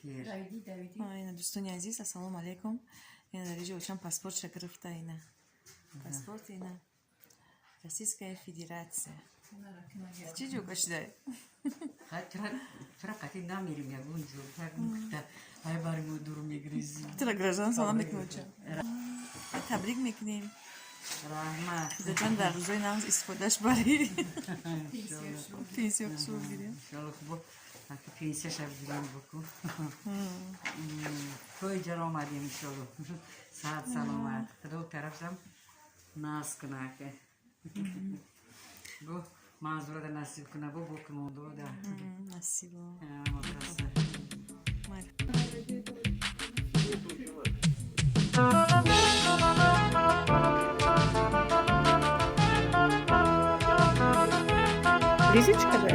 Ина, дӯстони азиз, ассалому алайкум. Ина, дар иҷо очам паспортша гирифта. Ина паспорт, ина Российская Федерация. Чӣ ҷо кашидай? Тура қати намерим ягон ҷо. Ай бари мо дур мегрезӣ. Тура гражданство намекунӣ, очам. Табрик мекунем. Раҳмат. Худоҷон, дар рӯзои нағз истифодаш барӣ, пенсия хушрӯ гирем. Иншалло, бо пенсияша бигирем, буку то иҷара омадем. Иншалло, саҳат саломат, Худо тарафшам нас кунака, бо манзурада насиб куна, бо бокимондода. Насибо. Мокаса. Майли. Лизочка, да?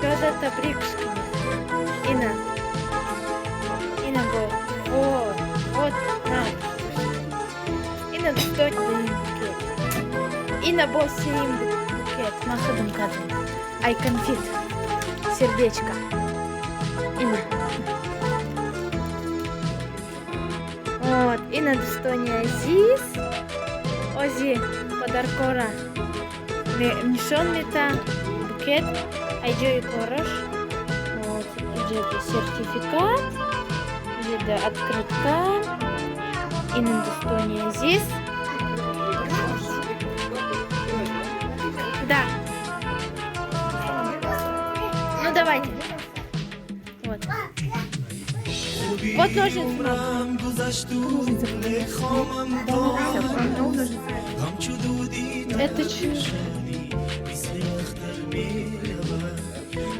Рада табрикшкина. Ина. Ина бо. Вот. Вот. На. Ина дӯстони букет. Ина бо сеюм букет. Ма худам кардам. Ай конфет. Сердечко. Ина. Вот. Ина, дӯстони азиз. Ози подаркора нишон мета букет. Айҷои кораш. Вот, иҷоди сертификат, иҷоди открытка. Ина, дӯстони азиз. Да. Ну давайте. Вот. Вот ножницы. Умрам гузашту лехомам ҳамчу дуди. Это чё? Мисли ахтар меравад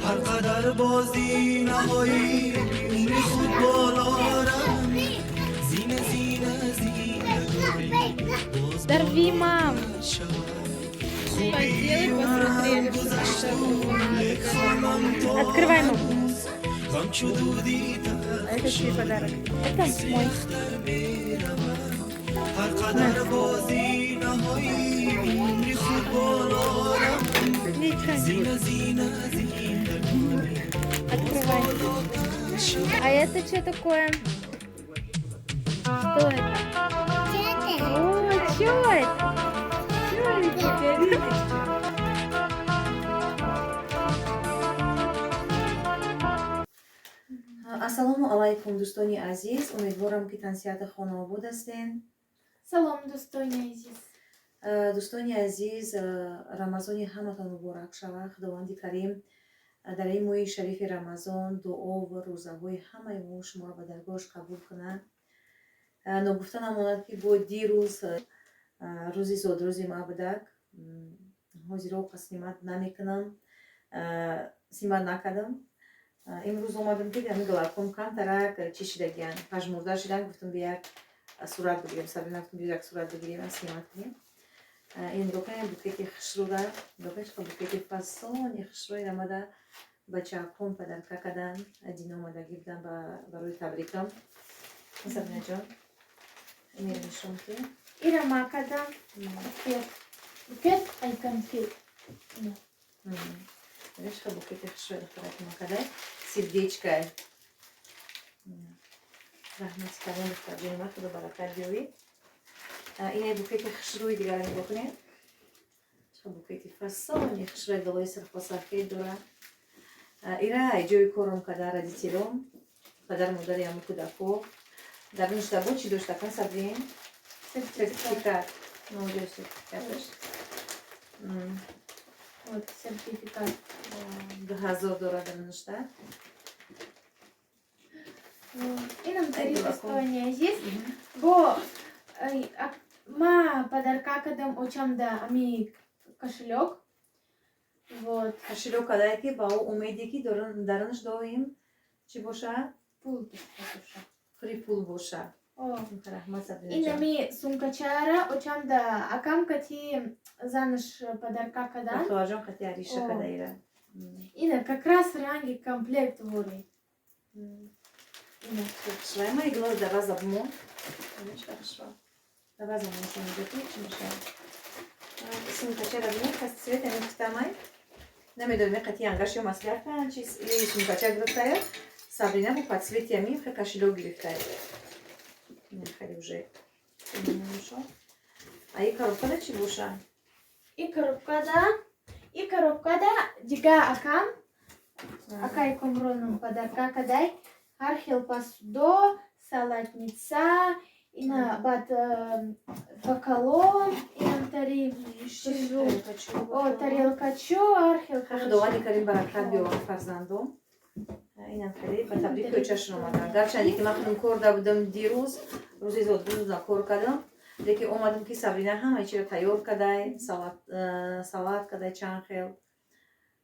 ҳар қадар бозӣ наҳоӣ умри худ болорам зина зина зиндагонӣ боз. Дорви, мам. Поделай, посмотрели. Гузашту лехомам то. Открывай, мам. Ҳамчу дуди. А это чей подарок? Это мой. Ҳар қадар бозӣ наҳоӣ умри худ болорам зина зина зиндагонӣ. Открывай. А это что такое? Что это? О, что это? Что это? Ассалому алайкум, дӯстони азиз! Умедворам, ки тансиҳату хонаобод ҳастен. Салом, дӯстони азиз. Дӯстони азиз, Рамазони ҳаматон муборак шавад. Худованди Карим дар ин моҳи шарифи Рамазон дуо ва рӯзаҳои ҳамаи мо шуморо ба даргоҳаш қабул кунад. Ногуфта намонад, ки бо дирӯз рӯзи зодрӯзи ма будак. Ҳозиро снимать намекунам, снимать накардам. Имрӯз омадам, ки ҳамин галаком камтарак чӣ шидагиян, пажмурда шидан. Гуфтам, би як сурат бигирем. Сабрина, гуфтам, биё як сурат бигирем, снимать кунем. Ин нигоҳ кунем, букети хушрӯра нигоҳ кунем, чӣ букети фасони хушрӯи омада бачааком подарка кардан. Дина омадагӣ будан барои табрикам. Сабринаҷон, инро нишон ки. Ира ма кардам. Букет. Букет ай конфет. Чӣ букети хушрӯи духтараки ма карда, сердечко. Раҳмати калон, духтарҷони ма, Худо баракат биёвӣ. Ина букети хушрӯи дигара нигоҳ кунем, чӣ букети фасони хушрӯи долои сирхосафед дора. Ира ҷои кором када родителом, падару модари ҳамун кӯдако. Дар нушта бо чӣ дошта кан, Сабрин? Сертификат, ноҷои сертификаташ. Вот сертификат. 2000 дора дар нушта. Инам тари, дӯстони азиз. Бо ма подарка кардам очамда ами кошелек. Вот. Кошелек кадае, ки ба ӯ умеде, ки дарунаш доим чӣ боша? Пул дошта боша. Пури пул боша. О. Раҳмат, Сабринаҷон. Инами сумкачара очамда акам кати занаш подарка кадан. Бахтоварҷон қати ариша О. кадаира. Ина как раз ранги комплект вори. Ина. Хушрай ма игла даваза бумо. Хушра. Даваза мо сенҷати чӣ мешавад? Сумкачара бинед, пас цвет ами гуфтамай. Намедонем, қати янгаш ё маслиҳат чиз сумкача гирифтая. Сабрина бо по цвети ами хе кошелёк гирифтая. Хеле уже. А и коробкада чӣ боша? И коробкада дига акам, акай Комроном подарка кадай. Ҳар хел посудо, салатница, ина баъд бокало, инамтари о тарелкачо, ҳар хел. Худованди карим баракат биёвад фарзандом. Инам хеле ба табрики очашон омадам. Гарчанде ки ман худам кор да будам дирӯз, рӯзи зодрӯза кор кардам, лекин омадам, ки Сабрина ҳамаи чиро тайёр кадай, салат кадай, чанд хел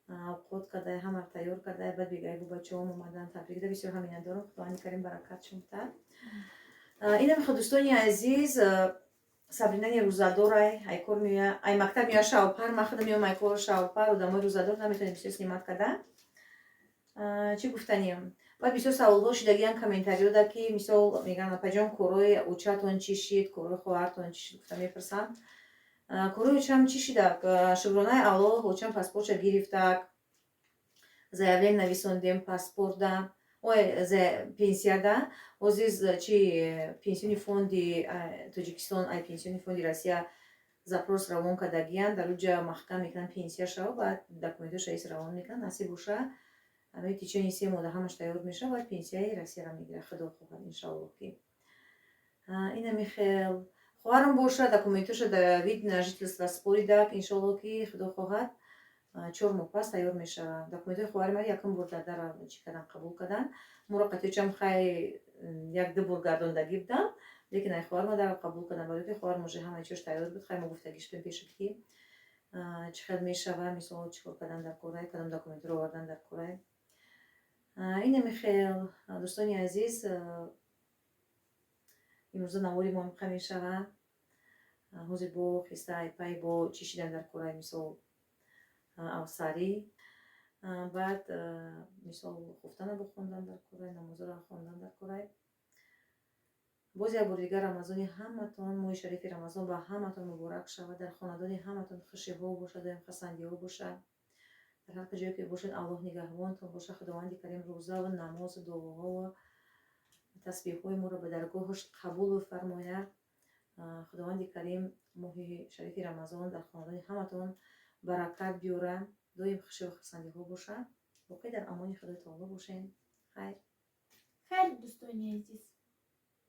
овқот кадай, ҳамаро тайёр кадай. Баъд бегаи бо бачаҳом омадан табрик да. Бисёр ҳам дорам. Худованди карим баракатшон битад. Инам хо, дӯстони азиз, Сабринани рӯзадорай, ай кор меоя, ай мактаб меоя шавпар, ман худам меоям ай кор шавпар. Одамои рӯзадор наметавонем бисёр снимать карда. Чӣ гуфтанем? Баъд бисёр саволҳо шидагиян комментариёда, ки мисол мегӯянд: «Апаҷон, корои очатон чӣ шид, корои хоҳартон чӣ шид?» гуфта мепурсанд. Корои очам чӣ шидак? Шукронаи Аллоҳ, очам паспортша гирифтак. Заявление нависондем паспортда, ой, пенсияда. Ҳозир чи Пенсионный фонди Тоҷикистон ай Пенсионный фонди Россия запрос равон кардагиян. Дар уҷа маҳкам мекунанд пенсия шава, баъд документоша ис равон мекунанд. Насиб боша, ҳамаи течение 3 моҳ ҳамаш тайёр мешавад, баъд пенсияи Россияро мегирад, худо хоҳад, иншоаллоҳ. Ки инами хел хоҳарам боша, документоша дар вид на жительство споридак. Иншоаллоҳ, ки худо хоҳад, 4 моҳ пас тайёр мешавад документои хоҳари ман. Якум бор дар дара чӣ кардан, қабул кардан. Моро қатъичам хай як ду бор гардондагӣ будам, лекин ай хоҳар ма дара қабул кардам, барои ки хоҳар уже ҳамаи чиёш тайёр буд. Хай мо гуфтагиш будем пеша, ки чӣ хел мешава, мисол, чӣ кор кардан дар корай, кадом документро овардан дар корай. Инами хел, дӯстони азиз, имрӯза навори мо ҳамқа мешава. Ҳозир бо хиста айпай бо чӣ шидан дар корай, мисол, авсарӣ, баъд, мисол, хуфтана бихондан дар корай, намозоро хондан дар корай. Боз як бори дигар Рамазони ҳаматон, моҳи шарифи Рамазон ба ҳаматон муборак шавад. Дар хонадони ҳаматон хушиҳо бошад, доим хурсандиҳо бошад. Дар ҳар ҷое ки бошед, Аллоҳ нигаҳбонтон бошад. Худованди карим рӯзаву намозу дуоҳову тасбеҳҳои моро ба даргоҳаш қабул бифармояд. Худованди карим моҳи шарифи Рамазон дар хонадони ҳаматон баракат биёрад, доим хушиву хурсандиҳо бошад. Боқӣ дар амони Худои таоло бошед. Хайр. Хайр, дӯстони азиз.